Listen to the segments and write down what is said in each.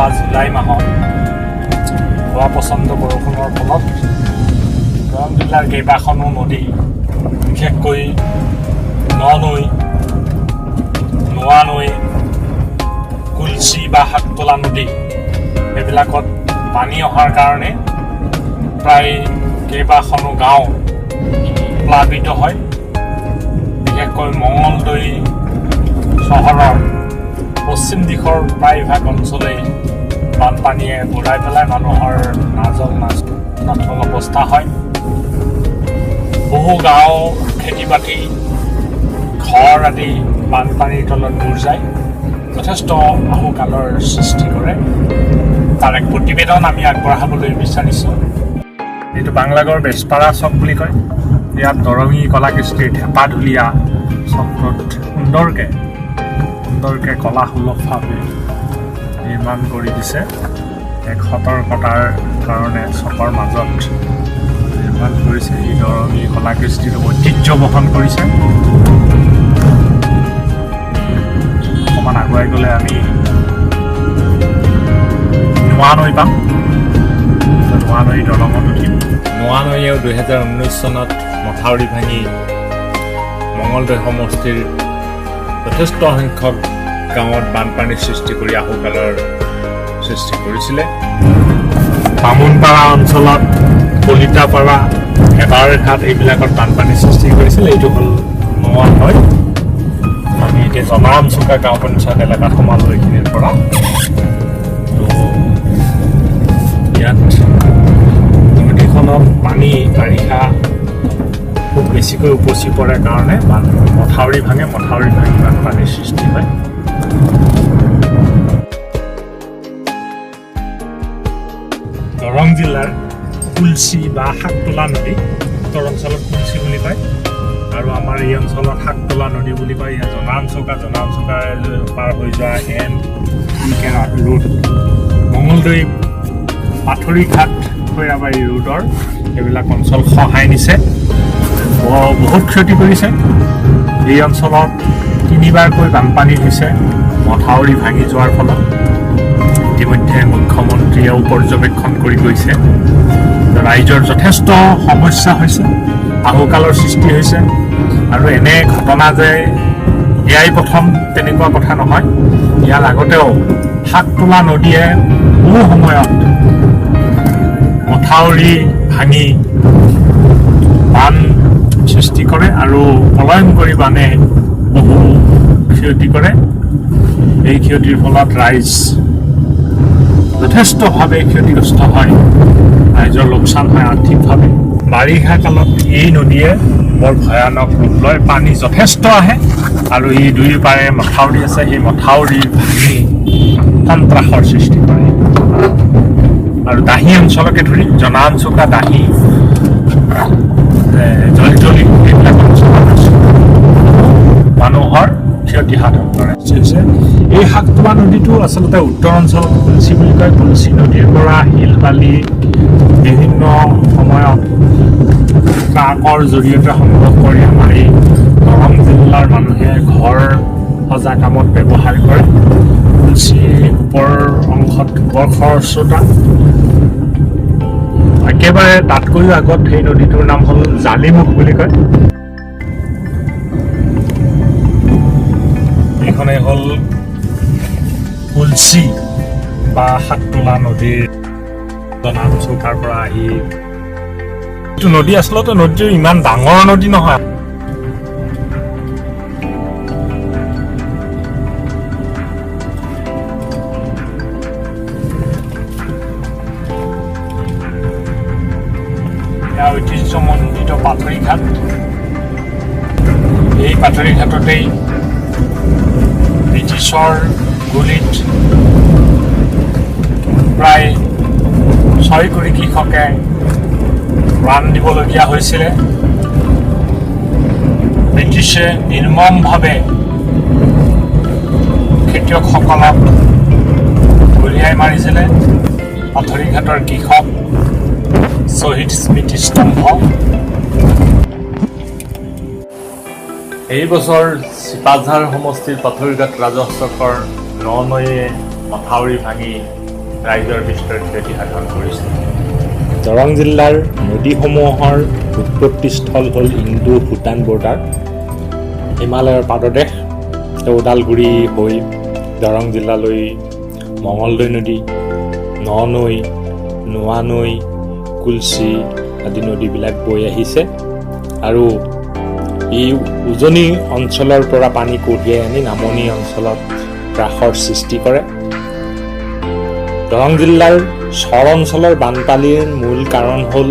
যোৱা জুলাই মাহত হোৱা প্ৰচণ্ড বৰষুণৰ ফলত দৰং জিলাৰ কেইবাখনো নদী, বিশেষকৈ ননৈ, নোৱানৈ, কুলচি বা শাকতোলা নদী, এইবিলাকত পানী অহাৰ কাৰণে প্ৰায় কেইবাখনো গাঁও প্লাবিত হয়। বিশেষকৈ মঙলদৈ চহৰৰ পশ্চিম দিশৰ প্ৰায়ভাগ অঞ্চলেই বানপানীয়ে বুৰাই পেলাই মানুহৰ নাজল নাথল অৱস্থা হয়। বহু গাঁও, খেতি বাতি, ঘৰ আদি বানপানীৰ তলত বুৰ যায়, যথেষ্ট আহুকালৰ সৃষ্টি কৰে। তাৰ এক প্ৰতিবেদন আমি আগবঢ়াবলৈ বিচাৰিছোঁ। এইটো বাংলাগড় বেজপাৰা চক বুলি কয়। ইয়াত দৰঙী কলাকৃষ্টিৰ ঢেপাঢুলীয়া চকটোত সুন্দৰকৈ সুন্দৰকৈ কলা সুলভভাৱে নিৰ্মাণ কৰি দিছে। এক সতৰ্কতাৰ কাৰণে চকৰ মাজত নিৰ্মাণ কৰিছে। এই দৰঙী কলাকৃষ্টিৰ ঐতিহ্য বহন কৰিছে। অকণমান আগুৱাই গ'লে আমি নোৱানৈ পাম। নোৱানৈ দলঙত উঠিম। নোৱানৈয়েও 2019 চনত মথাউৰি ভাঙি মঙলদৈ সমষ্টিৰ যথেষ্ট সংখ্যক গাঁৱত বানপানীৰ সৃষ্টি কৰি আহুকালৰ সৃষ্টি কৰিছিলে। বামুণপাৰা অঞ্চলত, কলিতাপাৰা, এবাৰঘাট এইবিলাকত বানপানীৰ সৃষ্টি কৰিছিল। এইটো হ'ল নোৱানৈ। আমি এতিয়া জনামচুকা গাঁও পঞ্চায়ত এলেকাত সোমালোঁ এইখিনিৰ পৰা। তো ইয়াত নদীখনত পানী বাৰিষা খুব বেছিকৈ উপচি পৰে কাৰণে বান মথাউৰি ভাঙে, মথাউৰি ভাঙি বানপানীৰ সৃষ্টি হয়। দৰং জিলাৰ কুলচি বা শাকতোলা নদী, উত্তৰ অঞ্চলত কুলচি বুলি কয় আৰু আমাৰ এই অঞ্চলত শাকতোলা নদী বুলি কয়। ইয়াত জনামচৌকা, জনামচৌকাৰ পাৰ হৈ যোৱা এন ৰোড, মঙলদৈ পাথৰিঘাট খৈৰাবাৰী ৰোডৰ এইবিলাক অঞ্চল খহাই নিছে, বহুত ক্ষতি কৰিছে। এই অঞ্চলত তিনিবাৰকৈ বানপানী হৈছে মথাউৰি ভাঙি যোৱাৰ ফলত। ইতিমধ্যে মুখ্যমন্ত্ৰীয়েও পৰ্যবেক্ষণ কৰি গৈছে। ৰাইজৰ যথেষ্ট সমস্যা হৈছে, আহুকালৰ সৃষ্টি হৈছে। আৰু এনে ঘটনা যে এয়াই প্ৰথম তেনেকুৱা কথা নহয়। ইয়াৰ আগতেও শাকতোলা নদীয়ে বহু সময়ত মথাউৰি ভাঙি বান সৃষ্টি কৰে আৰু প্ৰলয়ংকৰী বানে বহু ক্ষতি কৰে। এই ক্ষতিৰ ফলত ৰাইজ যথেষ্টভাৱে ক্ষতিগ্ৰস্ত হয়, ৰাইজৰ লোকচান হয় আৰ্থিকভাৱে। বাৰিষা কালত এই নদীয়ে বৰ ভয়ানক ৰূপ লয়, পানী যথেষ্ট আহে আৰু এই দুয়ো পাৰে মথাউৰি আছে, সেই মথাউৰি ভাঙি সন্ত্ৰাসৰ সৃষ্টি কৰে। আৰু দাহী অঞ্চলকে ধৰি জনামচুকা, দাহী, জলজলি এইবিলাক অঞ্চলত মানুহৰ ক্ষতি সাধন কৰে। হৈছে এই শাকতোলা নদীটো আচলতে উত্তৰ অঞ্চলত কুলচি বুলি কয়। কুলচি নদীৰ পৰা শিল বালি বিভিন্ন সময়ত ট্ৰাকৰ জৰিয়তে সংগ্ৰহ কৰি আমাৰ এই দৰং জিলাৰ মানুহে ঘৰ সজা কামত ব্যৱহাৰ কৰে। কুলচিৰ ওপৰ অংশত বৰ খৰস্ৰোতা, একেবাৰে তাতকৈও আগত সেই নদীটোৰ নাম হ'ল জালিমুখ বুলি কয়। এইখনেই হ'ল কুলচি বা শাকতোলা নদীৰ জনামচৌকাৰ পৰা আহি এইটো নদী। আচলতে নদীটো ইমান ডাঙৰ নদী নহয়। ঐতিহ্যমণ্ডিত পাথৰিঘাট, এই পাথৰিঘাটতেই ব্ৰিটিছৰ গুলীত প্ৰায় 6 কোটি কৃষকে প্ৰাণ দিবলগীয়া হৈছিলে। ব্ৰিটিছে নিৰ্মমভাৱে খেতিয়কসকলক গুলীয়াই মাৰিছিলে। পাথৰিঘাটৰ কৃষক শ্বহীদ স্মৃতিস্তম্ভ। এই বছৰ চিপাঝাৰ সমষ্টিৰ পাথৰিঘাট ৰাজহ চক্ৰৰ ননৈয়ে মথাউৰি ভাঙি ৰাইজৰ বিস্তৰ ক্ষতি সাধন কৰিছে। দৰং জিলাৰ নদীসমূহৰ উৎপত্তিস্থল হ'ল ইণ্ডো ভূটান বৰ্ডাৰ, হিমালয়ৰ পাদদেশ। ওদালগুৰি হৈ দৰং জিলালৈ মঙলদৈ নদী, ননৈ, নোৱানৈ, কুলচি আদি নদীবিলাক বৈ আহিছে আৰু ই উজনি অঞ্চলৰ পৰা পানী কঢ়িয়াই আনি নামনি অঞ্চলত ত্ৰাসৰ সৃষ্টি কৰে। দৰং জিলাৰ চৰ অঞ্চলৰ বানপানীৰ মূল কাৰণ হ'ল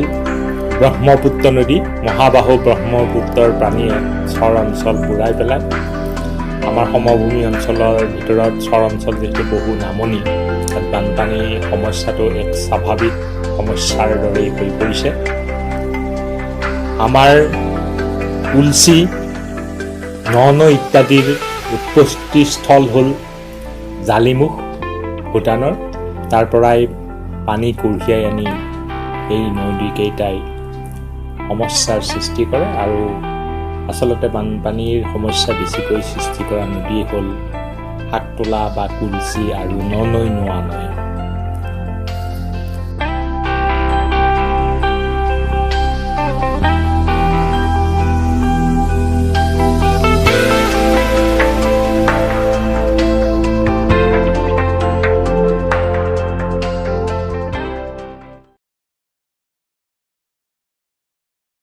ব্ৰহ্মপুত্ৰ নদী। মহাবাহু ব্ৰহ্মপুত্ৰৰ পানীয়ে চৰ অঞ্চল বুৰাই পেলায়। আমাৰ সমভূমি অঞ্চলৰ ভিতৰত চৰ অঞ্চল যিহেতু বহু নামনি, তাত বানপানীৰ সমস্যাটো এক স্বাভাৱিক সমস্যাৰ দৰেই হৈ পৰিছে। আমাৰ কুলচি, ননৈ ইত্যাদিৰ উৎপত্তিস্থল হ'ল জালিমুখ ভূটানৰ। তাৰ পৰাই পানী কঢ়িয়াই আনি এই নদীকেইটাই সমস্যাৰ সৃষ্টি কৰে। আৰু আচলতে বানপানীৰ সমস্যা বেছিকৈ সৃষ্টি কৰা নদী হ'ল শাকতোলা বা কুলচি আৰু ননৈ, নোৱানৈ।